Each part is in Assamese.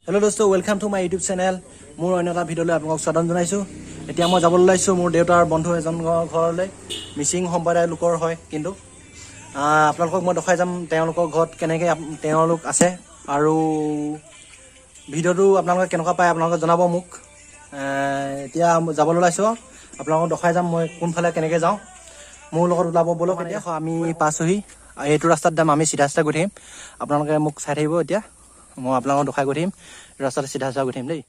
হেল্ল' দোস্ত, welcome to my YouTube channel. মোৰ অন্য এটা ভিডিঅ'লৈ আপোনালোকক স্বাগতম জনাইছোঁ। এতিয়া মই যাবলৈ ওলাইছোঁ মোৰ দেউতাৰ বন্ধু এজনৰ ঘৰলৈ। মিচিং সম্প্ৰদায়ৰ লোকৰ হয়, কিন্তু আপোনালোকক মই দেখুৱাই যাম তেওঁলোকৰ ঘৰত কেনেকৈ তেওঁলোক আছে আৰু ভিডিঅ'টো আপোনালোকে কেনেকুৱা পায় আপোনালোকে জনাব মোক। এতিয়া যাবলৈ ওলাইছোঁ, আপোনালোকক দেখুৱাই যাম মই কোনফালে কেনেকৈ যাওঁ। মোৰ লগত ওলাব ব'লক। এতিয়া আমি পাইছোহি, এইটো ৰাস্তাত যাম আমি, চিধা চিধা গৈ থাকিম। আপোনালোকে মোক চাই থাকিব। এতিয়া মই আপোনালোকক দেখুৱাই গৈ থাকিম, ৰাস্তাতে চিধা চিধা গৈ থাকিম দেই।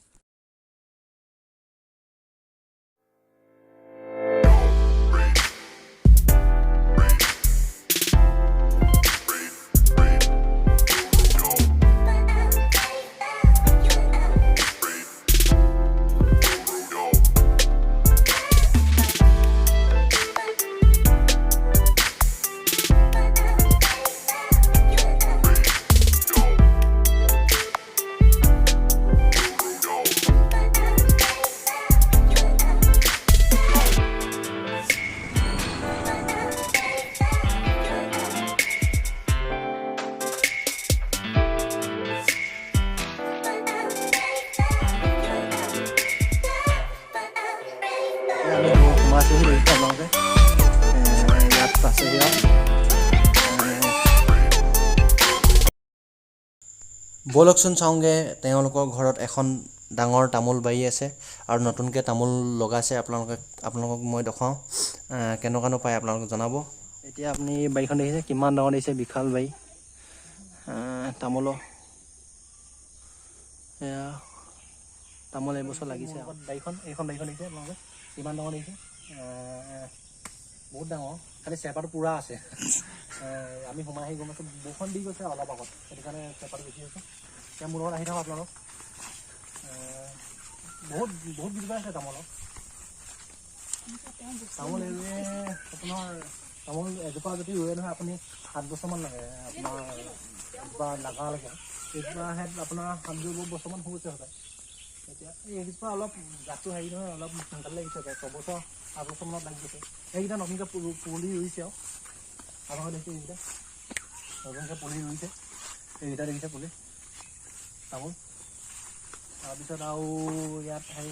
এতিয়া আমি সোমাইছোহি, দেখিছে আপোনালোকে, ইয়াত পাইছেহি আৰু। ব'লকচোন চাওঁগৈ, তেওঁলোকৰ ঘৰত এখন ডাঙৰ তামোল বাৰী আছে আৰু নতুনকৈ তামোল লগাইছে। আপোনালোকক মই দেখুৱাওঁ, কেনেকুৱানো পায় আপোনালোকে জনাব। এতিয়া আপুনি বাৰীখন দেখিছে, কিমান ডাঙৰ দেখিছে, বিশাল বাৰী তামোলৰ। এয়া তামোল এইবছৰ লাগিছে। বাৰীখন, এইখন বাৰীখন দেখিছে আপোনালোকে, কিমান ডাঙৰ দেখিছে, বহুত ডাঙৰ। খালি চেপাটো পূৰা আছে। আমি সোমাই আহি গম পাইছোঁ, বৰষুণ দি গৈছে অলপ আগত, সেইটো কাৰণে চেপাটো বেছি হৈছে। এতিয়া মোৰ লগত আহি থাকক আপোনালোক। বহুত বহুত গিজোপা আছে তামোলৰ। তামোল এই আপোনাৰ তামোল এজোপা যদি ৰুৱে নহয় আপুনি, 7 বছৰমান লাগে আপোনাৰ এজোপা লগালৈকে। এইজোপা আপোনাৰ 7 বছৰমান হৈ গৈছে সদায়। এতিয়া এইজোপা অলপ জাতটো হেৰি নহয়, অলপ সোনকালে লাগিছে, 6 বছৰ 7 বছৰমানত লাগি গৈছে। এইকেইটা নতুনকৈ পুলি ৰুইছে আৰু আপোনালোকে দেখিছে, এইকেইটা নতুনকৈ পুলি ৰুইছে। এইকেইটা দেখিছে পুলি তামোল। তাৰপিছত আৰু ইয়াত হেৰি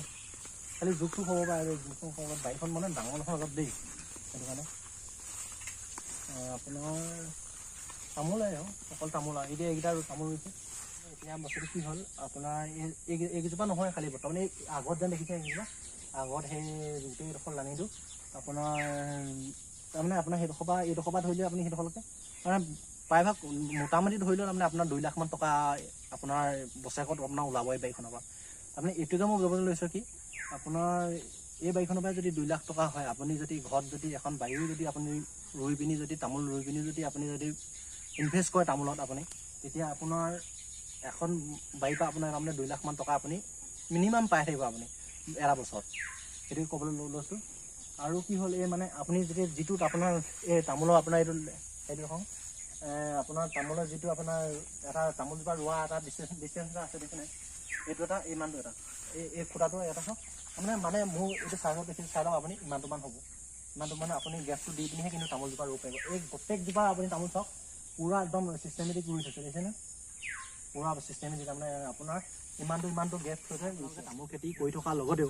খালি জোক চোক হ'ব পাৰে, জোক চোক হ'ব। বাৰীখন মানে ডাঙৰ নহয় অলপ দেই, সেইটো কাৰণে আপোনাৰ তামোলে আৰু অকল তামোল। আৰু এতিয়া এইকেইটা তামোল ৰুইছে। এতিয়া বস্তুটো কি হ'ল আপোনাৰ, এই এইকেইজোপা নহয়, খালি বৰ্তমান এই আগত যেন দেখিছে এইকেইজোপা, আগত সেই গোটেইডোখৰ লানিটো আপোনাৰ, তাৰমানে আপোনাৰ সেইডোখৰ পৰা এইডোখৰ পৰা ধৰি লৈ আপুনি সেইডোখৰলৈকে মানে প্ৰায়ভাগ মোটামুটি ধৰি লওক তাৰমানে আপোনাৰ 2 লাখমান টকা আপোনাৰ বছৰেকত আপোনাৰ ওলাব এই বাৰীখনৰ পৰা। তাৰমানে এইটোকে মই বুজাবলৈ লৈছোঁ কি, আপোনাৰ এই বাৰীখনৰ পৰা যদি 2 লাখ টকা হয়, আপুনি যদি ঘৰত যদি এখন বাৰীও যদি আপুনি ৰুই পিনি যদি তামোল ৰুই পিনি যদি আপুনি যদি ইনভেষ্ট কৰে তামোলত আপুনি, তেতিয়া আপোনাৰ এখন বাৰীৰ পৰা আপোনাৰ তাৰমানে 2 লাখমান টকা আপুনি মিনিমাম পাই থাকিব আপুনি এটা বছৰত। সেইটো ক'বলৈ লৈছোঁ। আৰু কি হ'ল, এই মানে আপুনি যেতিয়া যিটোত আপোনাৰ এই তামোলৰ আপোনাৰ এইটো সেইটো দেখোন আপোনাৰ তামোলৰ যিটো আপোনাৰ এটা তামোলজোপা ৰোৱা এটা ডিষ্টেঞ্চ এটা আছে, দেখিছেনে? এইটো এটা, ইমানটো এটা, এই খুঁটাটো এটা চাওক। তাৰমানে মানে মোৰ এইটো চাইজত দেখিছে, চাই লওক আপুনি, ইমানটোমান হ'ব। ইমানটো মানে আপুনি গেপটো দি পিনিহে কিন্তু তামোলজোপা ৰুব পাৰিব। এই প্ৰত্যেকজোপা আপুনি তামোল চাওক, পূৰা একদম চিষ্টেমেটিক ৰুই থৈছে, দেখিছেনে? পূৰা চিষ্টেমেটিক, তাৰমানে আপোনাৰ ইমানটো ইমানটো গেপ থৈছে ৰুইছে। তামোল খেতি কৰি থকাৰ লগতেও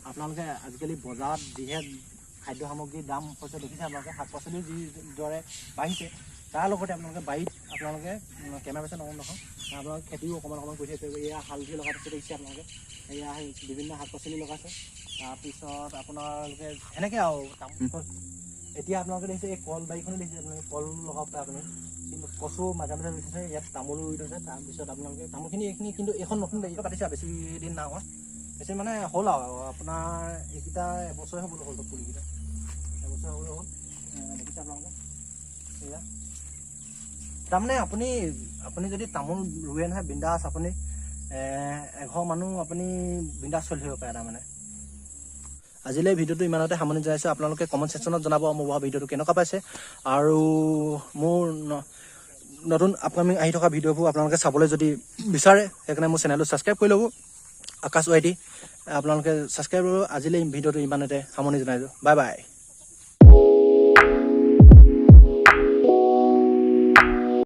আপোনালোকে আজিকালি বজাৰত যিহে খাদ্য সামগ্ৰীৰ দাম হৈছে দেখিছে আপোনালোকে, শাক পাচলিও যিদৰে বাঢ়িছে, তাৰ লগতে আপোনালোকে বাৰীত আপোনালোকে কেমেৰা পাৰ্চন অকণ নহয়, আপোনালোকে খেতিও অকণমান অকণমান কৰি থাকিব পাৰিব। এয়া হালধি লগাই থৈছে, দেখিছে আপোনালোকে, এয়া বিভিন্ন শাক পাচলি লগাইছে। তাৰপিছত আপোনালোকে সেনেকৈ আৰু তামোল এতিয়া আপোনালোকে দেখিছে, এই কল বাৰীখনো দেখিছে আপোনালোকে, কল লগাব পাৰে আপুনি। কিন্তু কচু মাজে মাজে ৰুই থৈছে, ইয়াত তামোলো ৰুই থৈছে। তাৰপিছত আপোনালোকে তামোলখিনি এইখিনি, কিন্তু এইখন নতুন বাৰী পাতিছে, বেছি দিন নাই হোৱা, বেছি মানে হ'ল আৰু আপোনাৰ এইকেইটা এবছৰে হ'বলৈ হ'ল, পুলিকেইটা এবছৰ হ'বলৈ হ'ল। দেখিছে আপোনালোকে এয়া। তাৰমানে আপুনি যদি তামোল ৰুৱে নহয়, বিন্দাছ আপুনি এঘৰ মানুহ আপুনি বিন্দাছ চলি থাকিব পাৰে। তাৰমানে আজিলৈ ভিডিঅ'টো ইমানতে সামৰণি জনাইছোঁ। আপোনালোকে কমেণ্ট ছেকশ্যনত জনাব মোৰ ভিডিঅ'টো কেনেকুৱা পাইছে আৰু মোৰ নতুন আপকামিং আহি থকা ভিডিঅ'বোৰ আপোনালোকে চাবলৈ যদি বিচাৰে, সেইকাৰণে মোৰ চেনেলটো ছাবস্ক্ৰাইব কৰি ল'ব, আকাশ ৱাই টি। আপোনালোকে ছাবস্ক্ৰাইব কৰিব। আজিলৈ ভিডিঅ'টো ইমানতে সামৰণি জনাইছোঁ। Bye bye.